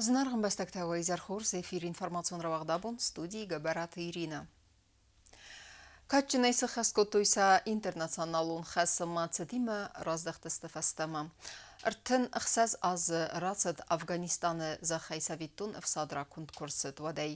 Зынаргъ ӕмбӕстӕгтӕ, уӕ изӕр хорз! Эфир информацион рауагъд абон, студийы Гӕбӕраты Иринӕ. Кадджынӕй сыххӕст кодтой сӕ интернационалон хӕс ӕмӕ цытимӕ раздӕхтысты фӕстӕмӕ. 36 азы рацыд Афганистаны зӕххӕй цӕвиттон ӕфсад раконд куы рцыд, уӕдӕй.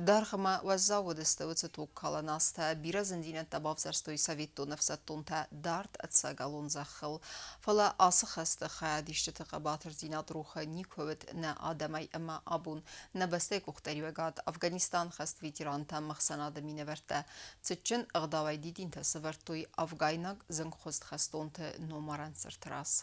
Даргъ ӕмӕ уӕззау уыдысты уыцы тугкалӕн азтӕ, бирӕ зындзинӕдтӕ бавзӕрстой советон ӕфсӕддонтӕ дард ӕцӕгӕлон зӕххыл. Фӕлӕ ацы хӕсты хайадисджыты хъӕбатырдзинад рохы никуы уыд нӕ адӕмӕй ӕмӕ абон нӕ бӕстӕйы къухдариуӕгад Афганистан хӕст ветерантӕ ӕмӕхсӕнады минӕвӕрттӕ цытджын ӕгъдауӕй дидинтӕ сӕвӕрдтой афгайнаг зынгхуыст хӕстонты номарӕн цырты раз.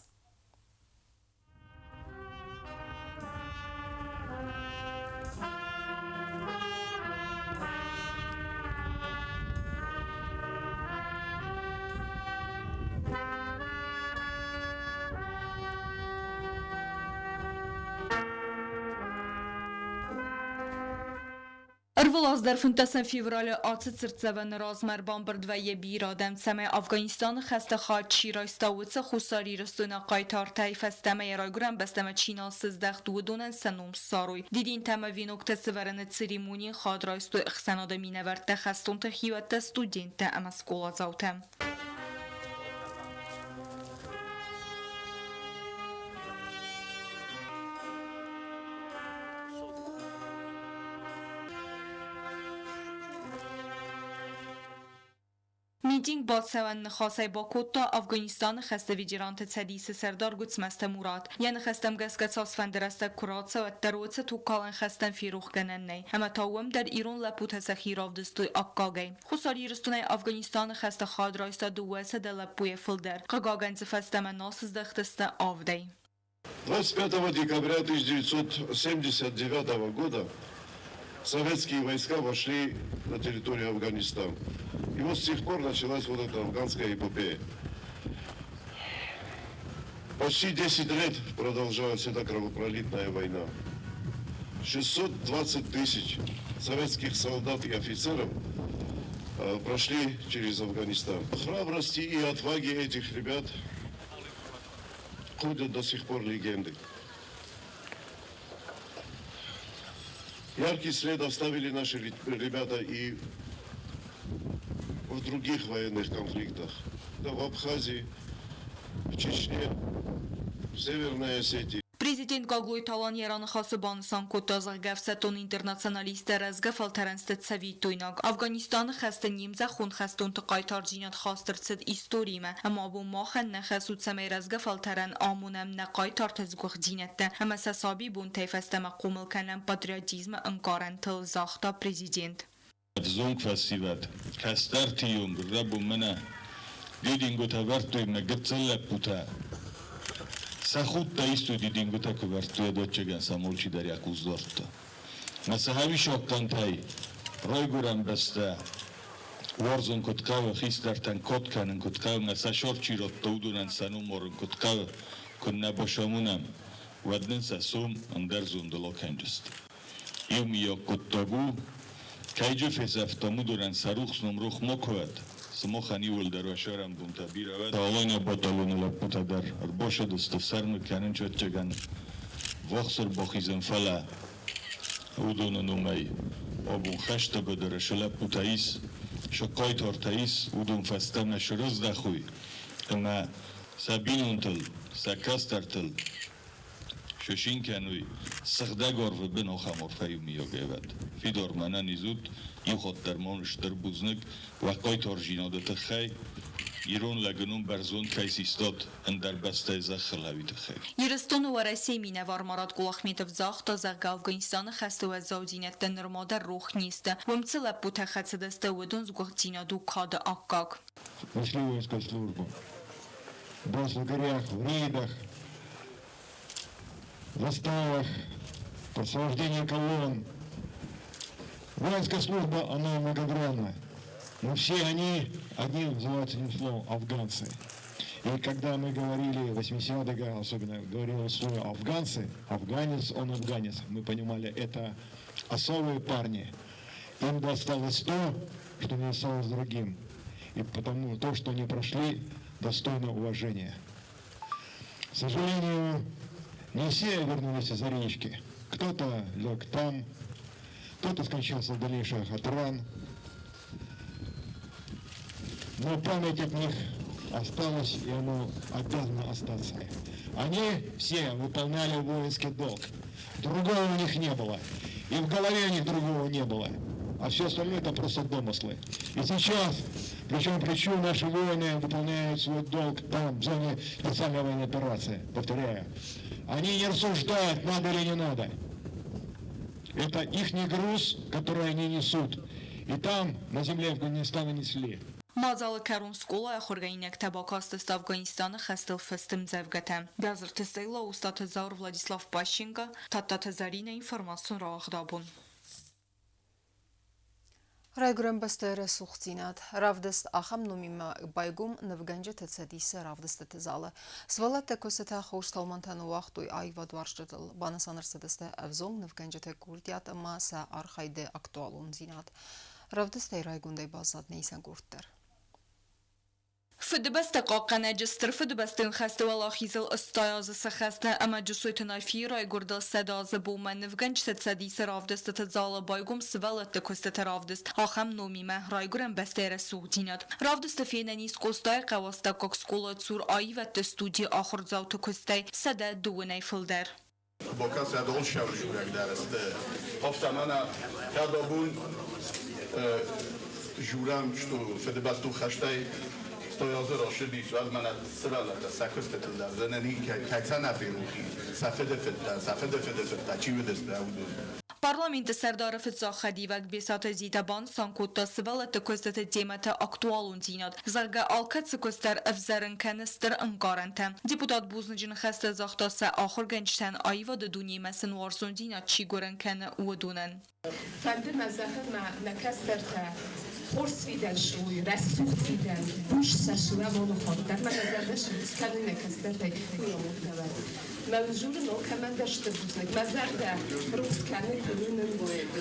Ӕрвылаз дӕр 15 февралы ацы цыртдзӕвӕны размӕ ӕрбамбырд вӕййы бирӕ адӕм, цӕмӕй Афганистаны хӕсты хайад чи райста, уыцы хуссарирыстойнаг хъайтартӕй фӕстӕмӕ йӕ райгуырӕн бӕстӕмӕ чи нал сыздӕхт, уыдонӕн сӕ ном ссарой. Дидинтӕ ӕмӕ веноктӕ сӕвӕрыны церемонийы хайад райстой ӕхсӕнады минӕвӕрттӕ, хӕстонты хиуӕттӕ, студенттӕ ӕмӕ скъоладзаутӕ. Митинг бацӕуӕн ныхасӕй бакодта Афганистаны хӕсты ветеранты цӕдисы сӕрдар Гуыцмӕзты Мурат. Йӕ ныхӕстӕм гӕсгӕ цасфӕнды рӕстӕг куы рацӕуӕд дӕр уыцы тугкалӕн хӕстӕн ферохгӕнӕн нӕй. Ӕмӕ та уым дӕр ирон лӕппутӕ сӕхи равдыстой аккагӕй. Хуссар Ирыстонӕй Афганистаны хӕсты хайад райста 200 лӕппуйӕ фылдӕр. Хъыгагӕн дзы фӕстӕмӕ нал сыздӕхтысты авдӕй. 25 декабря 1979 года советские войска вошли на территорию Афганистана. И вот с тех пор началась вот эта афганская эпопея. Почти 10 лет продолжалась эта кровопролитная война. 620 тысяч советских солдат и офицеров прошли через Афганистан. Храбрости и отваги этих ребят ходят до сих пор легенды. Яркий след оставили наши ребята и в других военных конфликтах. Да, в Абхазии, в Чечне, в Северной Осетии. Президент Гаглойты Алан йӕ раныхасы банысан кодта, зӕгъгӕ, ӕфсӕддон интернационалисттӕ рӕзгӕ фӕлтӕрӕн сты цӕвиттойнаг. Афганистаны хӕсты не мзӕххон хӕстонты хъайтардзинад хаст ӕрцыд историмӕ, ӕмӕ абон махӕн нӕ хӕс у, цӕмӕй рӕзгӕ фӕлтӕрӕн амонӕм нӕ хъайтарты сгуыхтдзинӕдтӕ ӕмӕ сӕ сабибонтӕй фӕстӕмӕ хъомыл кӕнӕм патриотизмы ӕнкъарӕнтыл, загъта президент. Ӕвзонг фӕсивӕд, кӕстӕрти онг рӕбунмӕ дидингутӕ вардтой мӕ гыццыл лӕппутӕ. Сӕ худтӕ истой дидингутӕ ку вардтой, ӕвӕццӕгӕн сӕ алчидӕр йӕ къух дардта. Мӕ сӕ гъӕуисӕггӕнтӕй райгуырӕн бӕстӕ уарзун куд гъӕуы, хистӕртӕн код кӕнун куд гъӕуы, мӕ сӕ сор чи радта, уыдонӕн сӕ ном уарын куд гъӕуы, куыннӕ басамонӕм, уӕд нын сӕ сом ӕндӕр зондыл акӕнджысты. Иумиаг хъуыддаг у, кӕйджы фесӕфтам, уыдонӕн сӕ рухс ном рох макуы уӕд, сымахӕн иууылдӕр уӕ сӕрӕнбонтӕ бирӕ уӕд. Алайнаг батальоны лӕппутӕ дӕр ӕрбасадысты фсӕрмы кӕнын чӕдджӕгӕн вахс ӕрбахизын, фӕлӕ уыдоны номӕй абон хӕсты быдыры цы лӕппутӕ ис, цы хъайтартӕ ис, уыдон фӕстӕмӕ срыздӕхой ӕмӕ сӕ бинонтыл, сӕ кӕстӕртыл Сусин кӕнуй, сыгъдӕг арвы бын ахӕм арфӕйы миййаг ӕвӕд. Фидар мӕнӕн изут, иу хатт дӕр ма уын стыр бузныг уӕ хъайтардзинады тыххӕй, ирон лӕгы ном бӕрзонд кӕй систат ӕндӕр бӕстӕйы зӕххыл ӕви тыххӕй. Ирыстоны Уӕрӕсейы минӕвар Марат Кулахметов загъта, зӕгъгӕ, Афганистаны хӕсты уӕззаудзинӕдтӕ нырма дӕр рох не сты. Уым цы лӕппутӕ хӕцыдысты, уыдон сгуыхтдзинад у кады аккаг. Несли воинскую службу. Был в лагерях, в рейдах, заставах, просвобождении колонн. Воинская служба, она многогранна. Но все они одним называются одним словом – афганцы. И когда мы говорили в 80-х годах, особенно говорили слово афганцы, афганец, он афганец, мы понимали, это особые парни. Им досталось то, что не досталось другим. И потому то, что они прошли, достойно уважения. К сожалению, не все вернулись из-за речки. Кто-то лег там, кто-то скончался в дальнейших от ран. Но память от них осталась, и она обязана остаться. Они все выполняли воинский долг. Другого у них не было. И в голове у них другого не было. А все остальное это просто домыслы. И сейчас, плечом к плечу, наши воины выполняют свой долг там, в зоне специальной военной операции. Повторяю. Они не рассуждают, надо или не надо. Это их груз, который они несут. И там, на земле Афганистана, несли. Мадзалы кӕрон скъолайы ахуыргӕнинӕгтӕ бакастысты Афганистаны хӕстыл фыст ӕмдзӕвгӕтӕ. Бязырты Стелла, Устаты Заур, Владислав Пащенко, Тадтаты Заринӕ, информацион рауагъд Абон. Райгуырӕн бӕстӕйы рӕсугъддзинад. Равдыст ахӕм номимӕ байгом нывгӕнджыты цӕдисы равдыстыты залы. Сывӕллӕттӕ куыстытӕ хорз тӕлмӕнтӕ ныууагътой аивадуарзджытыл. Банысан ӕрцыдысты ӕвзонг нывгӕнджыты курдиат ӕмӕ сӕ архайды актуалондзинад. Равдыстӕй райгондӕй баззад нӕ исӕн къорд дӕр. Фыдыбӕстӕ хъахъхъӕнӕджы Стыр Фыдыбӕстӕйон хӕсты уӕлахизыл 80 азы сӕххӕсты ӕмӕ Джусойты Нафийы райгуырдыл 100 азы бонмӕ нывгӕнджыты цӕдисы равдыстыты залы байгом сывӕллӕтты куыстыты равдыст ахӕм номимӕ «Райгуырӕн бӕстӕйы рӕсугъддзинад». Равдысты фенӕн ис Къостайыхъӕуы астӕуккаг скъолайы цур аивӕдты студийы ахуырдзауты куыстӕй 102-ӕй фылдӕр. Бакӕсӕд олсӕвзурӕг дӕр сты. Афтӕ мӕнӕ кӕд абон журӕм, что Фыдыбӕстон хӕстӕй 100 азы рацыдис, уӕд мӕнӕ сывӕллӕттӕ сӕ куыстытыл дӕр зӕнӕни кӕй сӕ нӕ ферох и, сӕ фыды фыдтӕ, сӕ фыды фыды фыдтӕ чи уыдысты, уыдон. Парламенты сӕрдары фыццаг хӕдивӕг Бесаты Зита банысан кодта сывӕллӕтты куыстыты темӕты актуалондзинад, зӕгъгӕ, алкӕцы куыст дӕр ӕвзӕрын кӕны стыр ӕнкъарӕнтӕ. Депутат бузныджы ныхӕстӕ загъта сӕ ахуыргӕнджытӕн, аивады дунемӕ сын уарзондзинад чи гуырын кӕны, уыдонӕн. Фӕнды мӕ зӕгъын, мӕ кӕстӕртӕ хорз фидӕн суой, рӕсугъд фидӕн, буз сӕ сывӕллоны хатт дӕр мӕ зӕрдӕ скӕны нӕ кӕстӕртӕй, уый амонд ӕвӕрд. Мӕ журы алкӕмӕн дӕр стыр бузныг. Мӕ зӕрдӕ рухс кӕны, куы уынын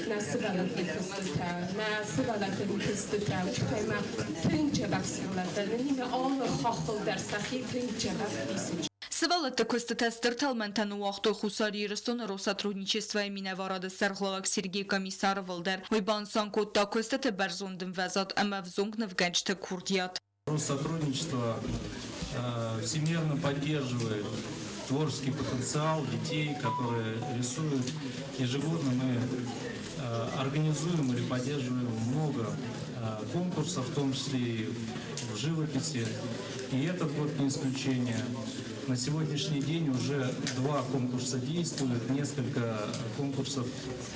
нӕ сывӕллӕтты куыстытӕ, нӕ сывӕллӕтты куыстытӕ, уый тыххӕй мӕ тынг дзӕбӕх сывӕллӕттӕ, нынимӕ алы хаххыл дӕр сӕхи тынг дзӕбӕх исынц. Сывӕллӕтты куыстытӕ стыр тӕлмӕнтӕ ныууагътой Хуссар Ирыстоны Россотрудничествойы минӕварады сӕргълӕууӕг Сергей Комиссаровыл дӕр. Уый банысан кодта куыстыты бӕрзонд ӕмвӕзад ӕмӕ ӕвзонг нывгӕнджыты курдиат. Россотрудничество всемерно поддерживает творческий потенциал детей, которые рисуют. Ежегодно мы организуем или поддерживаем много конкурсов, в том числе и в живописи. И этот год не исключение. На сегодняшний день уже два конкурса действуют, несколько конкурсов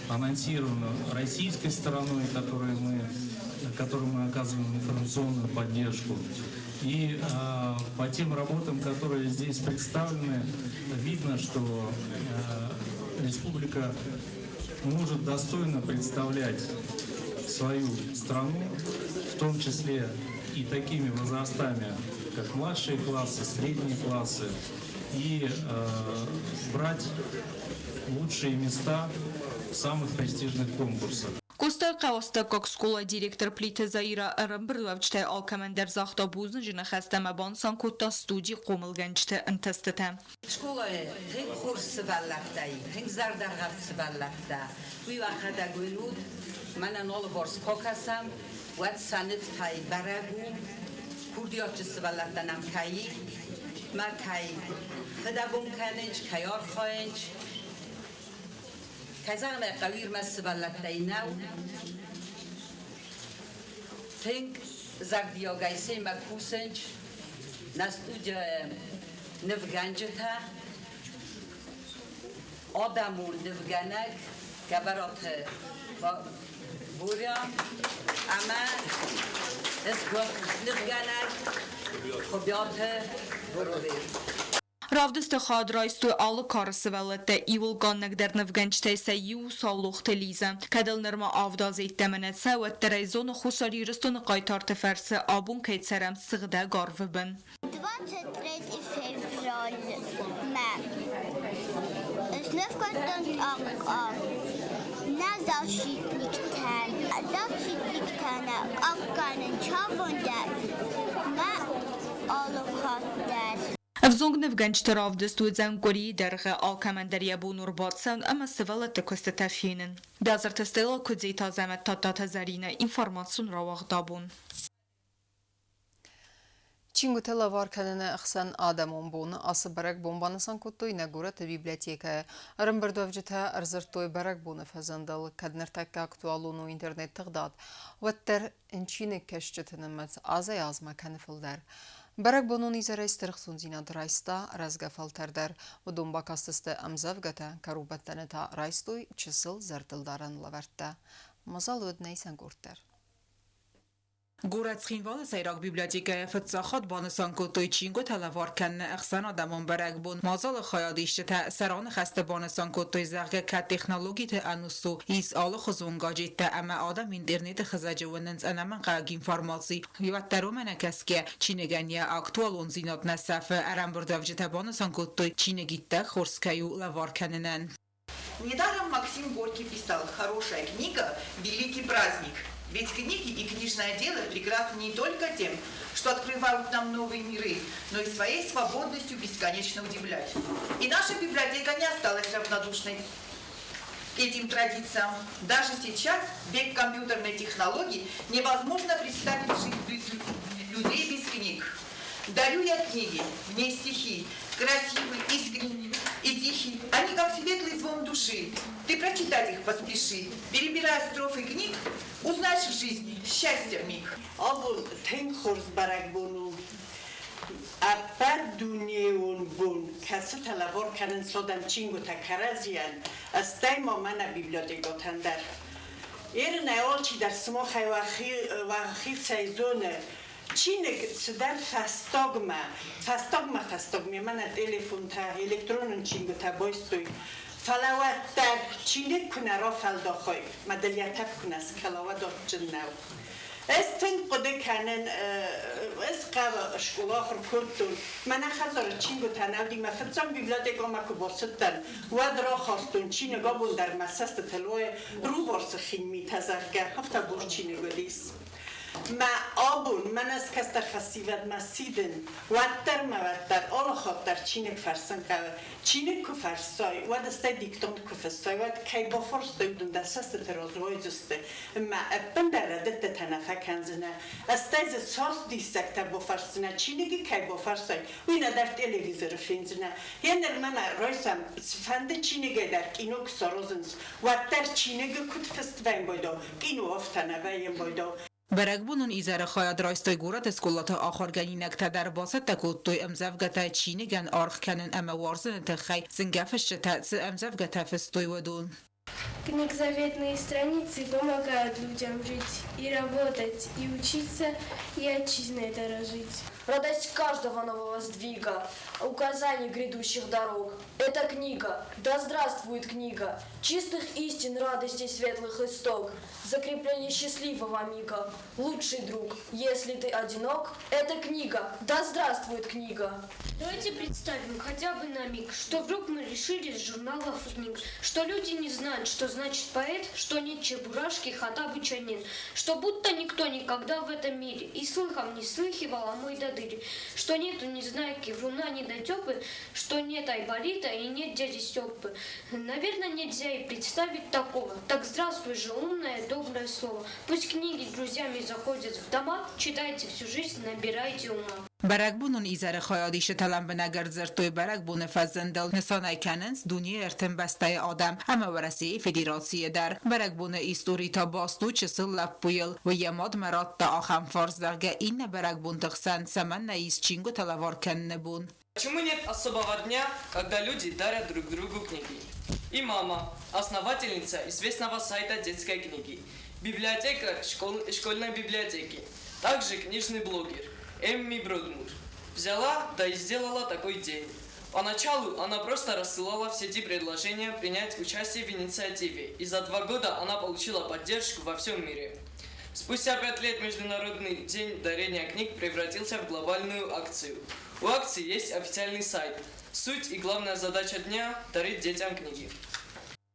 анонсировано российской стороной, которым мы оказываем информационную поддержку. И по тем работам, которые здесь представлены, видно, что республика может достойно представлять свою страну, в том числе и такими возрастами, как младшие классы, средние классы, и брать лучшие места в самых престижных конкурсах. Къостайыхъӕуы астӕуккаг скъолайы директор Плиты Заира ӕрӕмбырдуӕвджытӕй алкӕмӕн дӕр загъта бузныджы ныхӕстӕ ӕмӕ банысан кодта студийы хъомылгӕнджыты ӕнтыстытӕ. Скъолайы тынг хорз сывӕллӕттӕ и, тынг зӕрдӕргъӕвд сывӕллӕттӕ. Уый уӕхӕдӕг уынут, мӕнӕн алыварс куы акӕсӕм, уӕд сӕ нывтӕй бӕрӕг у, курдиатджын сывӕллӕттӕ нӕм кӕй и, мӕ кӕй фыдӕбон кӕнынц, кӕй архайынц. Кӕй зӕгъын ӕй хъӕуы, ӕрмӕст сывӕллӕттӕй нӕу. Тынг зӕрдиагӕй семӕ кусынц нӕ студияйы нывгӕнджытӕ, адӕмон нывгӕнӕг Гӕбӕраты Боря ӕмӕ сгуыхт нывгӕнӕг Хуыбиаты Боровер. Равдысты хайад райстой алы кары сывӕллӕттӕ. Иууыл къаннӕгдӕр нывгӕнджытӕй сӕ иу у Саулохты Лизӕ. Кӕд ыл нырма 7 азы йеддӕмӕ нӕ цӕуы, уӕддӕр ӕй зоны, Хуссар Ирыстоны хъайтарты фӕрцы абон кӕй цӕрӕм сыгъдӕг арвы бын. 23 февралмӕ сныв кодтон тъахъхъа нӕ защитниктӕн. Защитниктӕ нӕ хъахъхъӕнын чавондӕр мӕ алы хатт дӕр. Ӕвзонг нывгӕнджыты равдыст уыдзӕн къуырийы дӕргъы, алкӕмӕн дӕр йӕ бон у ӕрбацӕуын ӕмӕ сывӕллӕтты куыстытӕ фенын. Бязырты Стелла, Куыдзеты Азӕмӕт, Тадтаты Зӕринӕ, информацион рауагъд абон. Чингуытӕ лӕвар кӕныны ӕхсӕн адӕмон бон ацы бӕрӕгбон банысан кодтой нӕ горӕты библиотекӕйы. Ӕрӕмбырдуӕвджытӕ ӕрдзырдтой бӕрӕгбоны фӕзындыл, кӕд ныртӕккӕ актуалон у интернет-тыгъдад, уӕддӕр ын чиныгкӕсджыты нымӕц азӕй-азмӕ кӕны фылдӕр. Бӕрӕгбонон изӕрӕй стыр ӕхцондзинад райста рӕзгӕ фӕлтӕр дӕр. Уыдон бакастысты ӕмдзӕвгӕтӕ, кӕронбӕттӕны та райстой чысыл зӕрдылдарӕн лӕвӕрттӕ. Мадзал уыд нӕ исӕн къорд дӕр. Горӕт Цхинвалы сӕйраг библиотекӕйы фыццаг хатт банысан кодтой чингуытӕ лӕвар кӕныны ӕхсӕнадӕмон бӕрӕгбон. Мадзалы хайадисджытӕ сӕ раныхӕсты банысан кодтой, зӕгъгӕ, кӕд технологиты ӕнус у, ис алыхуызон гаджеттӕ ӕмӕ адӕм интернеты хызӕджы уынынц ӕнӕмӕнгхъӕуӕг информаци, уӕддӕр уымӕ нӕ кӕсгӕ, чиныгӕн йӕ актуалондзинад нӕ сӕфы. Ӕрӕмбырдуӕвджытӕ банысан кодтой, чиныг иттӕг хорз кӕй у лӕвар кӕнынӕн. Недаром Максим Горький писал «Хорошая книга – великий праздник». Ведь книги и книжное дело прекрасны не только тем, что открывают нам новые миры, но и своей свободностью бесконечно удивлять. И наша библиотека не осталась равнодушной этим традициям. Даже сейчас, век компьютерной технологии, невозможно представить жизнь без людей без книг. Дарю я книги, в ней стихи, красивые, искренние и тихие. Они как светлый звон души. Ты прочитать их поспеши. Перебирая строфы книг, узнаешь в жизни счастье миг. Абон тынг хорз бӕрӕгбон у. Ӕппӕтдунеон бон, кӕцытӕ лӕвар кӕнынц адӕм чингуытӕ кӕрӕдзийӕн, стӕй ма мӕнӕ библиотекӕтӕн дӕр. Ерынӕй алчидӕр сымахӕй уӕхицӕй зоны, чиныг цыдӕр фӕстагмӕ, фӕстагмӕ фӕстагмӕ мӕнӕ телефонтӕ, электронон чингуытӕ байстой. Фӕлӕ уӕддӕр чиныг куы нӕ рафӕлдахай, мӕ дыл йӕ тӕф куы нӕ скӕла, уӕд адджын нӕу. Ӕз тынг хъуыды кӕнын, ӕз хъӕуы скъола ахуыр кодтон. Мӕнӕ хӕдзары чингуытӕ нӕ уыди, мӕ фыццаг библиотекӕмӕ куы бацыдтӕн, уӕд рахастон чиныг, абон дӕр мӕ цӕстытыл уайы Руварсы хин митӕ, зӕгъгӕ, афтӕ бур чиныг уыдис. Мӕ абон мӕнӕ ӕз кӕстӕр фӕсивӕдмӕ сидын, уӕддӕр мӕ уӕддӕр алы хатт дӕр чиныг фӕрсын хъӕуы. Чиныг куы фӕрсай, уӕд стӕй диктант куы фыссай, уӕд кӕй бафарстай, уыдон дӕ цӕстыты раз уайдзысты ӕмӕ ӕппындӕр рӕдыдтытӕ нӕ фӕкӕндзынӕ. Стӕй дзы цас диссӕгтӕ бафӕрсдзынӕ, чиныджы кӕй бафӕрсай, уый нӕдӕр телевизоры фендзынӕ. Гъеныр мӕнӕ райсӕм, цыфӕнды чиныгӕй дӕр кино куы саразынц, уӕддӕр чиныгы куыд фыст вӕййын байдау, кино афтӕ нӕ вӕййын байдау. Бӕрӕгбонон изӕры хайад райстой горӕты скъолаты ахуыргӕнинӕгтӕ дӕр, бацӕттӕ кодтой ӕмдзӕвгӕтӕ чиныгӕн аргъ кӕнын ӕмӕ уарзыны тыххӕй, зынгӕ фысджытӕ цы ӕмдзӕвгӕтӕ фыстой, уыдон. Книг заветные страницы помогают людям жить и работать, и учиться, и отчизной дорожить. Радость каждого нового сдвига, указаний грядущих дорог. Это книга, да здравствует книга, чистых истин, радостей светлых исток, закрепление счастливого мига. Лучший друг, если ты одинок, это книга, да здравствует книга. Давайте представим хотя бы на миг, что вдруг мы решили с журналов книг, что люди не знают, что значит поэт, что нет Чебурашки, Хоттабыча нет, что будто никто никогда в этом мире и слыхом не слыхивал о Мойдодыре, что нету Незнайки, Вруна, Недотепы, что нет Айболита и нет дяди Степы. Наверное, нельзя и представить такого. Так здравствуй же, умное, доброе слово. Пусть книги с друзьями заходят в дома, читайте всю жизнь, набирайте ума. Бӕрӕгбонон изӕры хайадисджытӕ лӕмбынӕг ӕрдзырдтой бӕрӕгбоны фӕзындыл, нысанӕй кӕнынц дунейы ӕртын бӕстӕйы адӕм ӕмӕ Уӕрӕсейы Федерацийы дӕр. Бӕрӕгбоны истори та баст у чысыл лӕппуйыл. Уый йӕ мадмӕ радта ахӕм фарст, зӕгъгӕ, иннӕ бӕрӕгбонты хсӕн цӕмӕннӕ ис чингуытӕ лӕвар кӕныны бон. Почему нет особого дня, когда люди дарят друг другу книги? И мама, основательница известного сайта детской книги, библиотекарь школьной библиотеки, также книжный блогер Эмми Бродмур, взяла, да и сделала такой день. Поначалу она просто рассылала в сети предложения принять участие в инициативе, и за 2 года она получила поддержку во всем мире. Спустя 5 лет Международный день дарения книг превратился в глобальную акцию. У акции есть официальный сайт. Суть и главная задача дня – дарить детям книги.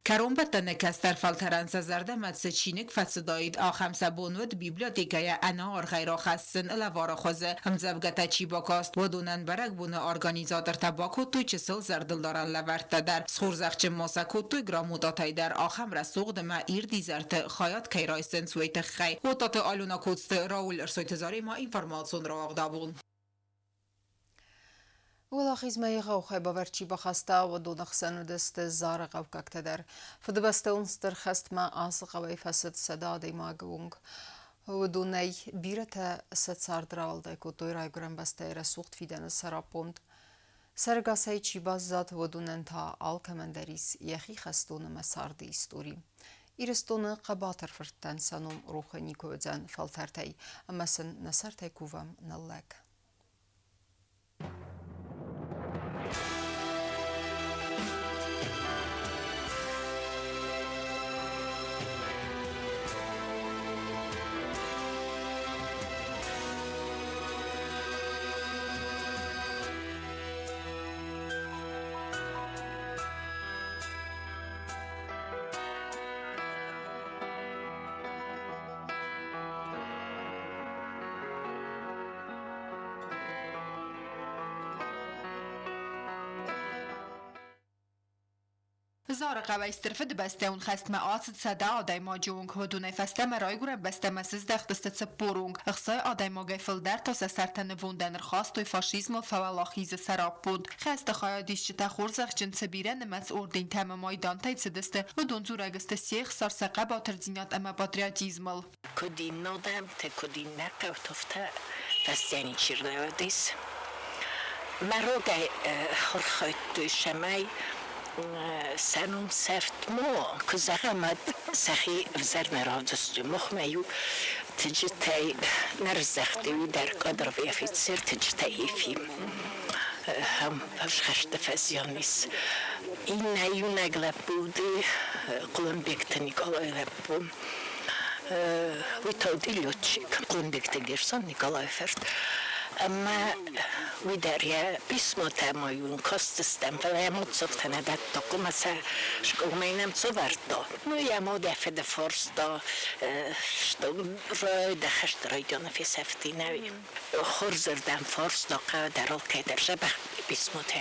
Кӕронбӕттӕны кӕстӕр фӕлтӕрӕн сӕ зӕрдӕмӕ цы чиныг фӕцыдаид, ахӕм сӕ бон уыд библиотекӕйӕ ӕнӕаргъӕй рахӕссын лӕвары хуызы. Ӕмдзӕвгӕтӕ чи бакаст, уыдонӕн бӕрӕгбоны организатортӕ бакодтой чысыл зӕрдылдарӕн лӕвӕрттӕ дӕр. Схорзӕхджын ма сӕ кодтой грамотатӕй дӕр, ахӕм рӕсугъд ӕмӕ ирд изӕрты хайад кӕй райсынц, уый тыххӕй. Оттаты Алена Коцты Рауль Ӕрсойты Заремӕ информацион рауагъдабон. Уӕлахизмӕ егъау хайбавӕрд чи бахаста, уыдоны хсӕн уыдысты Зары хъӕуккӕгтӕ дӕр. Фыдыбӕстӕон Стыр хӕстмӕ ацы хъӕуӕй фӕцыд 100 адӕймагы онг. Уыдонӕй бирӕтӕ сӕ цард рауӕлдай кодтой райгуырӕн бӕстӕйы рӕсугъд фидӕны сӕраппонд. Сӕрӕгасӕй чи баззад, уыдонӕн та алкӕмӕн дӕр ис йӕхи хӕстон ӕмӕ царды истори. Ирыстоны хъӕбатыр фырттӕн сӕ ном рохы никуы уыдзӕн фӕлтӕртӕй, ӕмӕ сын нӕ сӕртӕй кувӕм ныллӕг. Зары хъӕуӕй Стыр Фыдыбӕстӕйон хӕстмӕ ацыд 100 адӕймаджы онг. Уыдонӕй фӕстӕмӕ райгуырӕн бӕстӕмӕ сыздӕхтысты 40 онг. 60 адӕймагӕй фылдӕр та сӕ сӕртӕ нывондӕн ӕрхастой фашизмыл фӕуӕлахизы сӕраппонд. Хӕсты хайадисджытӕ хорзӕхджын цы бирӕнымӕц ордентӕ ӕмӕ майдантӕй цыдысты, уыдон дзурӕг сты се хсар, сӕ хъӕбатырдзинад ӕмӕ патриотизмыл. Куыд иннодӕмтӕ, куыд иннӕ хъӕутовтӕ фӕстӕ ничи рлӕууыдис. Мӕ рогӕй хурхойдтой, цӕмӕй сӕ ном сӕфт мо, куы зӕгъӕм, уӕд сӕхи ӕвзӕр нӕ равдыстой. Махмӕ-иу Тыджытӕй нӕ рыздӕхти уый дӕр кадровый офицер Тыджытӕй Ефим. Фӕсхӕсты фӕзиан ис. Иннӕ иунӕг лӕппу уыди Хъуылымбегты Никъалайы лӕппу. Уый та уыди летчик Хъуылымбегты Герсан Николайы фырт. Ӕмӕ уый дӕр йӕ писмотӕ ма-иу ын кастыстӕм, фӕлӕ йӕ модцогтӕ нӕ дӕтта, хъуамӕ сӕ скъоламӕ нӕм цӕвӕрдта. Ну, йӕ мад йӕ фыды фарста, что райда хӕсты райдианы фесӕфти нӕ хорзырдӕм фарста хъӕуы дӕр алкӕй дӕр дзӕбӕх писмотӕ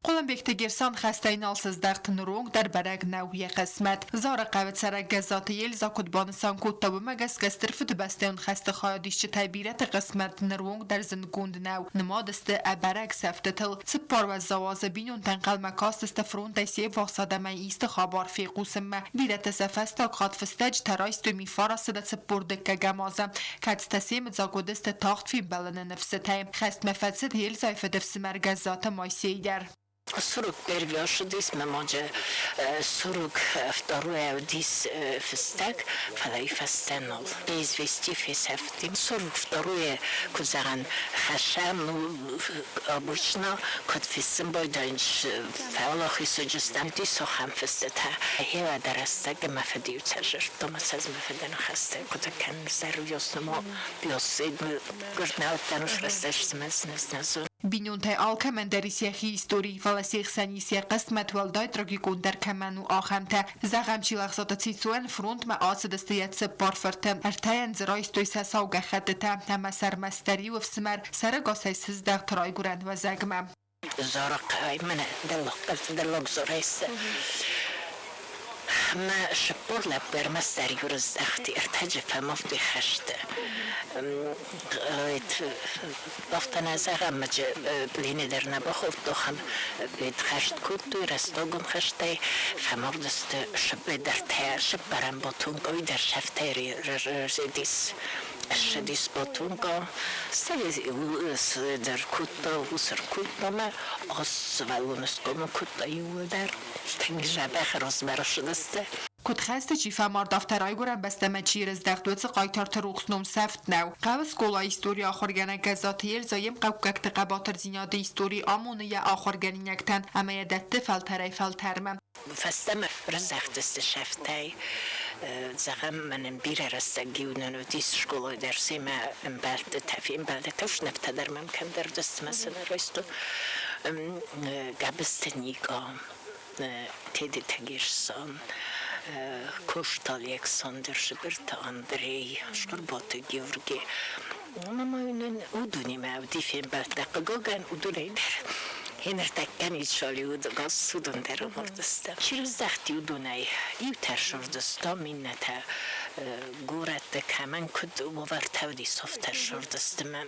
Хъуылымбегты Герсан хӕстӕй нал сыздӕхт, ныронг дӕр бӕрӕг нӕу йӕ хъысмӕт. Зары хъӕуы цӕрӕг Гӕззаты Ельза куыд банысан кодта, уымӕ гӕсгӕ Стыр Фыдыбӕстӕйон хӕсты хайадисджытӕй бирӕты хъысмӕт ныронг дӕр зындгонд нӕу, нымад сты ӕбӕрӕг сӕфтытыл. Цыппар уӕззау азы бинонтӕ ӕнхъӕлмӕ кастысты фронтӕй се ввахс адӕмӕй исты хабар фехъусынмӕ. Бирӕтӕ сӕ фӕстаг хатт фыстӕджытӕ райстой Мифарасы 42-ӕм азы, кӕцытӕ семыдзаг уыдысты тагъд фембӕлыны ныфсытӕй. Хӕстмӕ фӕцыд Ельзайы фыдыфсымӕр Гӕззаты Мойсей дӕр. 40 первый ошыдис, мӕ моджы 42 уыдис фыстӕг, фӕлӕ и фӕстӕ нал. Без вести фесӕфти. 42 куы зӕгъӕн хӕссӕм, ну, обычно, куыд фыссын байдайынц, фӕуӕлахизуджыстӕм дисохӕм фыстытӕ. Хеуӕдӕ рӕстӕг ӕмӕ фыд-иу цӕрзӕрдта, мӕ сӕз мӕ фыдӕн хӕстӕг куыд кӕнын, зӕруйоснымо, биосид, гуырднӕуттӕн рӕстӕг Бинонтӕй алкӕмӕн дӕр ис йӕхи истори, фӕлӕ се хсӕн ис йӕ хъысмӕт уӕлдай трагикондӕр кӕмӕн у, ахӕмтӕ. Зӕгъӕм, Чилӕхсаты Цицуӕн фронтмӕ ацыдысты йӕ цыппар фырты. Ӕртӕйӕн дзы райстой сӕ сау гӕххӕттытӕ ӕмӕ сӕ ӕрмӕстдӕр иу ӕфсымӕр сӕрӕгасӕй сыздӕхт райгуырӕн уӕзӕгмӕ. Зарахъӕй мӕнӕ дӕллаг зорайсы. Мӕ 40 лӕппу ӕрмӕстдӕр иу рыздӕхти, ӕртӕджы фӕмӕлдтой хӕсты. Афтӕ зӕгъӕм, плене дӕр нӕ бахордтохӕм, хӕст кодтой рӕстӕгон хӕстӕй, фӕмардысты сыппӕртӕ, сыппӕрӕм батунка, уый дӕр сӕфтӕй рӕзыдис. Ссыдис батунка, стӕй дӕр кодта, ус ӕркодта мӕ, аст сывӕллоны схъомыл кодта иууылдӕр. Тынг дзӕбӕх размӕ рацыдысты. Куыд хӕсты чи фӕмард, афтӕ райгуырӕн бӕстӕмӕ чи рыздӕхт, уыцы хъайтарты рухс ном сӕфт нӕу. Хъӕуы скъолайы историйы ахуыргӕнӕг Гӕззаты Ельза йе мхъӕуккӕгты хъӕбатырдзинады истори амоны йӕ ахуыргӕнинӕгтӕн ӕмӕ йӕ дӕтты фӕлтӕрӕй-фӕлтӕрмӕ. Фӕстӕмӕ рыздӕхтысты сӕфтӕй. Зӕгъӕм, мӕнӕн бирӕ рӕстӕг-иу нын уыдис скъолайы дӕр семӕ ӕмбӕлттытӕ, фембӕлдтытӕ, ӕфснӕфтӕ дӕр мӕм кӕмдӕр уыдысты мӕ сын арӕзтон. Габысты Никъа. Тедеты Герсан, Кошты Александр, Сыбырты Андрей, Цхуырбаты Георги. Ӕмӕ ма йын уыдонимӕ уыди фембӕлдтӕ. Хъыгагӕн, уыдонӕй дӕр ныртӕккӕ ницуал уыд, газ уыдон дӕр амардысты. Чи раздӕхти, уыдонӕй иутӕ сырдыстам, иннӕтӕ горӕтты кӕмӕн куыд уавӕртӕ уыди, софтӕ сырдысты мӕ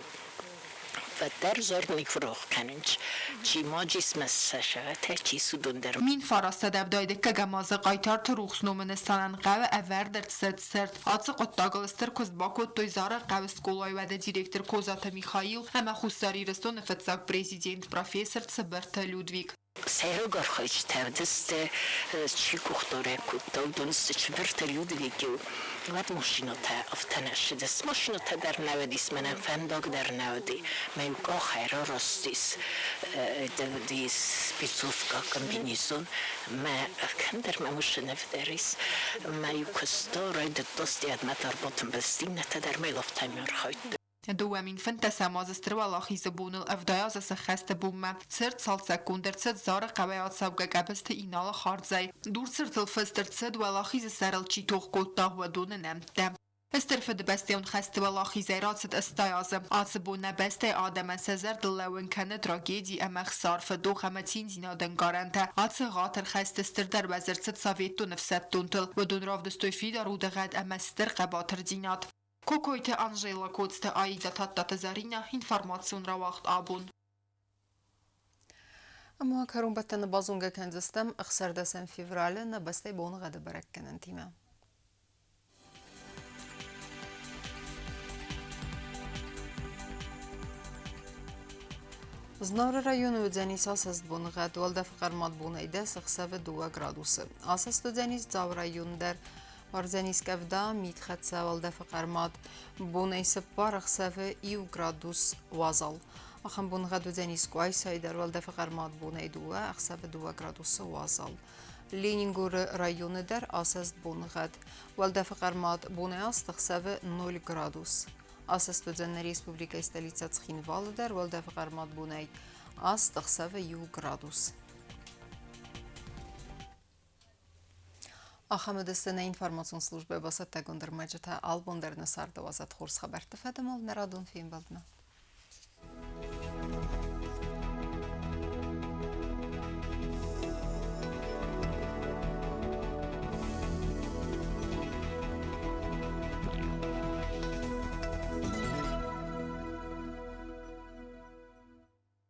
Уӕддӕр зӕрдник рох кӕнынц, чи ма джисмӕ сӕ чи судон дӕр. 1970 дыккӕгӕм азы хъайтарты рухс номы нысанӕн хъӕуы ӕвӕрд ӕрцыд цырт. Ацы хъуыддагыл стыр куыст бакодтой Зары хъӕуы скъолайы уӕды директор Козаты Михаил ӕмӕ Хуссар Ирыстоны фыццаг президент профессор Цыбырты Людвиг. Сӕйраг архайджытӕ уыдысты, чи къухдарӕг кодта, уыдон сты Чыбырты Людвиг-иу. Уӕд машинӕтӕ афтӕ нӕ ссыдысты. Машинӕтӕ дӕр нӕ уыдис, мӕнӕн фӕндаг дӕр нӕ уыди. Мӕ-иу къахӕй рарастис, уыдис спецовка, комбинезон. Мӕ кӕмдӕр мӕ машинӕ фӕдӕр ис. Мӕ-иу куыста, райдыдта стӕй мӕ дӕр иннӕтӕ дӕр мӕ лафтӕм архайдтой. 2015 азы Стыр Уӕлахизы боныл 70 азы сӕххӕсты бонмӕ цырт цалцӕггонд ӕрцыд Зары хъӕуӕй ацӕугӕ Къӕбысты Иналы хардзӕй. Дурцыртыл фыст ӕрцыд, Уӕлахизы сӕрыл чи тох кодта, уыдоны нӕмттӕ. Стыр Фыдыбӕстӕйон хӕсты Уӕлахизӕй рацыд 80 азы. Ацы бон нӕ бӕстӕйы адӕмӕн сӕ зӕрдыл лӕууын кӕны трагеди ӕмӕ ӕхсар, фыдох ӕмӕ циндзинады ӕнкъарӕнтӕ. Ацы ӕгъатыр хӕсты стырдӕр уӕз ӕрцыд советтон ӕфсӕддонтыл. Уыдон равдыстой фидар удыгъӕд ӕмӕ стыр хъӕбатырдзинад. Кокойты Анжела, Коцты Аида, Тадтаты Зӕринӕ, информацион рауагъд абон. Ӕмӕ кӕронбӕттӕны базонгӕ кӕндзыстӕм 16 февралы нӕ бӕстӕйы боныгъӕды бӕрӕггӕнӕнтимӕ. Знауыры районы уыдзӕнис асӕст боныгъӕд, уӕлдӕфы хъӕрмад бонӕй 10, ӕхсӕвы 2 градусы. Асӕст уыдзӕнис Дзауы районы дӕр. Уардзӕнис къӕвда, мидхӕццӕ уӕлдӕфы хъӕрмад, бонӕй 4, ӕхсӕвы 1 градус уазал. Ахӕм боныгъӕд уыдзӕнис Къуайсайы дӕр, уӕлдӕфы хъӕрмад бонӕй 2, ӕхсӕвы 2 градусы уазал. Ленингоры районы дӕр асӕст боныгъӕд. Уӕлдӕфы хъӕрмад бонӕй 8, ӕхсӕвы 0 градус. Асӕст уыдзӕн нӕ республикӕйы столицӕ Цхинвалы дӕр, уӕлдӕфы хъӕрмад бонӕй 8, ӕхсӕвы 1 градус. Ахӕм уыдысты нӕ информацион службӕйы бацӕттӕгонд ӕрмӕджытӕ. Албон дӕр нӕ царды уадзӕд хорз хабӕртты фӕдыл нӕ радон фембӕлдмӕ.